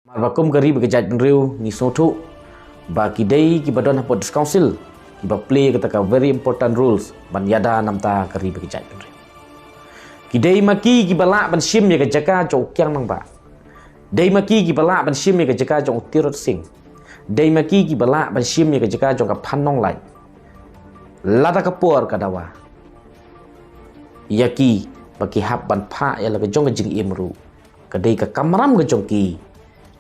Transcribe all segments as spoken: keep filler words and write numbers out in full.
Namar ba kum ka ri bad ka jaitbynriew ngi sngewthuh ba ki dei kiba don hapoh District Council kiba play kata ka very important roles ban ïada namta ka ri bad ka jaitbynriew. Ki dei ma ki kiba lah ban shim ïa ka jaka jong u Kiang Nangbah. Dei ma ki kiba lah ban shim ïa ka jaka jong u Tirot Sing. Dei ma ki kiba lah ban shim ïa ka jaka jong ka Phan Nonglait. Lada ka por ka dawa ïa ki ba ki hap ban phah ïa la ka jong ka jingim ruh, ka dei ka kamram ka jong ki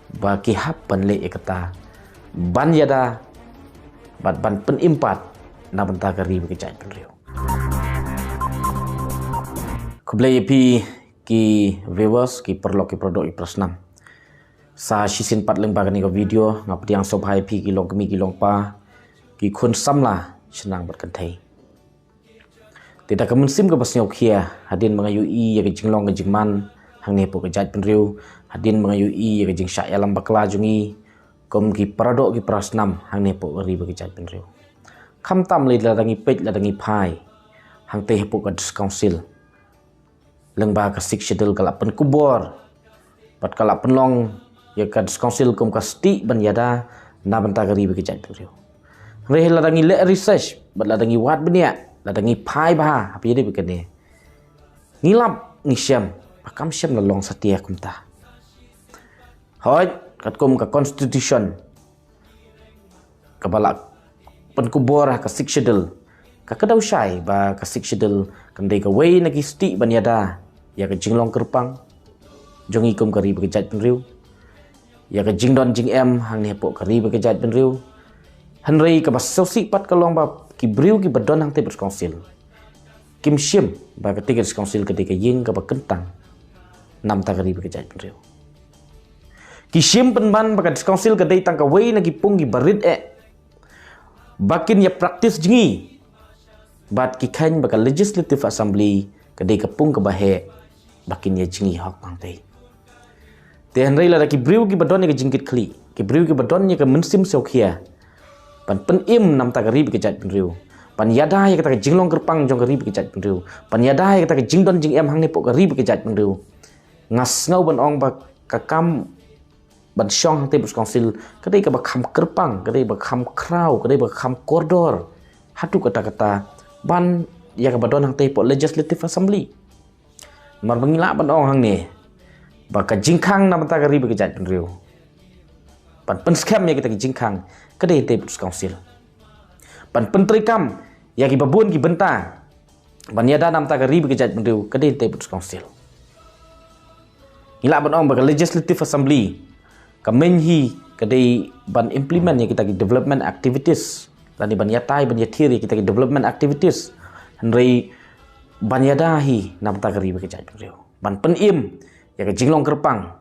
ba ki hap ban leh ïa kata, ban ïada bad ban pynim pat na bynta ka ri bad ka jaitbynriew. Khublei ïa phi ki viewers, ki paralok, ki paradoh, ki parasnam. Sa shisien pat lyngba kane ka video nga pdiang sngewbha ïa phi ki longkmie ki longpa, ki khun samla shnong bad kynthei. Te da ka mynsiem kaba sngewkhia, hadien ba nga ïohi ïa ka jinglong ka jingman hangne hapoh ka jaitbynriew, hadien ba nga ïohi ïa ka jingshah ïalam bakla jong ngi kum ki paradoh ki parasnam hangne hapoh ka ri bad ka jaitbynriew. Khamtam lei lada ngi peit lada ngi phai hangtei hapoh ka District Council, lyngba ka Sixth Schedule ka la pynkupbor bad ka la pynlong ïa ka District Council kum ka stieh ban ïada na bynta ka ri bad ka jaitbynriew. Hynrei lada ngi leh research bad lada ngi wad bniah, lada ngi phai bha ha phi ïa dei bad kane, ngi lap ngi shem ba kam shem la long satia kumta. Hooid, katkum ka constitution kaba la pynkupbor ha ka Sixth Schedule, ka kdew shai ba ka Sixth Schedule kan dei kawei na ki stieh ban ïada ïa ka jinglong kyrpang jong ngi kum ka ri bad ka jaitbynriew, ïa ka jingdon jingem hangne hapoh ka ri bad ka jaitbynriew. Hynrei kaba sngewsih pat ka long ba ki briew kiba don hangtei bad District Council kim shim ba katei ka District Council ka dei ka ïing kaba kyntang na bynta ka ri bad ka jaitbynriew. Ki shim pynban ba ka District Council ka dei tang kawei na ki pung kiba rit eh ba kin ïa practice jngi, bad ki kheiñ ba ka Legislative Assembly ka dei ka pung kaba heh ba kin ïa jngi hok hangtei. Te hynrei lada ki briew kiba don ïa ka jingkitkhlieh, ki briew kiba don ïa ka mynsiem sngewkhia ban pynim na bynta ka ri bad ka jaitbynriew, ban ïada ïa kata ka jinglong kyrpang jong ka ri bad ka jaitbynriew, ban ïada ïa kata ka jingdon jingem hangne hapoh ka ri bad ka jaitbynriew, nga sngew ban ong ba ka kam ban shong hangtei bad District Council ka dei kaba kham kyrpang, ka dei ba kham khraw, ka dei ba kham kordor haduh katta katta ban ïa kaba don hangtei hapoh Legislative Assembly. Namar ba ngi lah ban ong hangne ba ka jingkhang na bynta ka ri bad ka jaitbynriew, ban pynskhem ïa kita ki jingkhang, ka dei hangtei bad District Council. Ban pyntreikam ïa kiba bun ki bynta ban ïada na bynta ka ri bad ka jaitbynriew, ka dei hangtei bad District Council. Ngi lah ban ong ba ka Legislative Assembly ka main hi ka dei ban implement ïa kita ki development activities, lane ban ïatai ban ïathir ïa kita ki development activities, hynrei ban ïada hi na bynta ka ri bad ka jaitbynriew, ban pynim ïa ka jinglong kyrpang,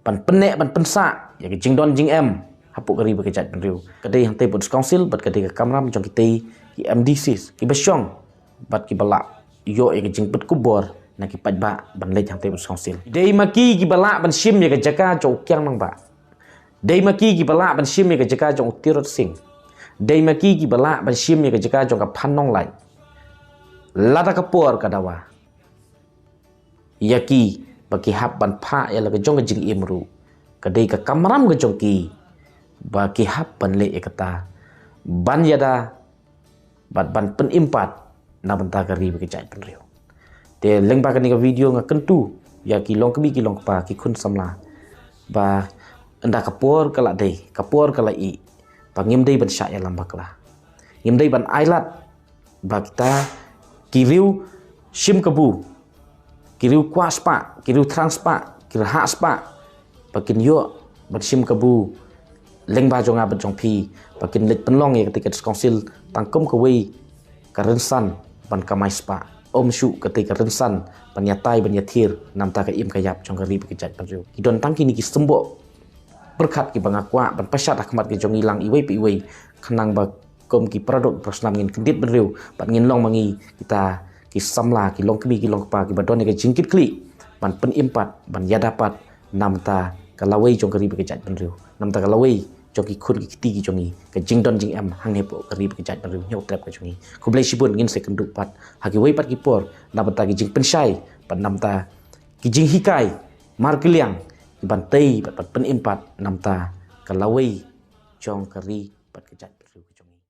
ban pynneh ban pynsah ïa ka jingdon jingem hapoh ka ri bad ka jaitbynriew, ka dei hangtei bad District Council bad ka dei ka kamram jong kitei ki M D Cs kiba shong bad kiba lah ïoh ïa ka jingpynkupbor na ki paidbah ban leit hangtei bad District Council. Dei ma ki kiba lah ban shim ïa ka jaka jong u Kiang Nangbah. Dei ma ki kiba lah ban shim ïa ka jaka jong u Tirot Sing. Dei ma ki kiba lah ban shim ïa ka jaka jong ka Phan Nonglait. Lada ka por ka dawa ïa ki ba ki hap ban phah ïa la ka jong ka jingim ruh, ka dei ka kamram ka jong ki ba ki hap ban leh ïa kata, ban ïada bad ban pynim pat na bynta ka ri bad ka jaitbynriew. Te lyngba kane ka video nga kyntu ïa ki longkmie ki longkpa, ki khun samla, ba ynda ka por ka la dei, ka por ka la ïeh, ba ngim dei ban shah ïalam bakla, ngim dei ban ailad ba kita ki riew shim kabu, ki riew kwah spah, ki riew thrang spah, ki riew hah spah, ba kin ïoh ban shim kabu lyngba jong nga bad jong phi, ba kin leit pynlong ïa katei ka District Council tang kum kawei ka rynsan ban kamai spah, ym shuh katei ka rynsan ban ïatai ban ïathir na bynta ka im ka ïap jong ka ri bad ka jaitbynriew. Ki don tang kine ki symboh pyrkhat kiba nga kwah ban pashat ha khmat ka jong ngi lang iwei pa iwei, khnang ba kum ki paradoh parasnam ngin kyndit bynriew bad ngin long ma ngi kita ki samla, ki longkmie ki longkpa kiba don ïa ka jingkitkhlieh ban pynim pat, ban ïada pat na bynta ka lawei jong ka ri bad ka jaitbynriew, na bynta ka lawei jong ki khun ki kti ki jong ngi, ka jingdon jingem hangne hapoh ka ri bad ka jaitbynriew hynñiewtrep ka jong ngi. Khublei shibun, ngin sa ïakynduh pat ha kiwei pat ki por na bynta ki jingpynshai bad na bynta ki jinghikai markylliang ban tei bad ban pynim pat namar ka lawei jong ka ri bad ka jaitbynriew ka jong ngi.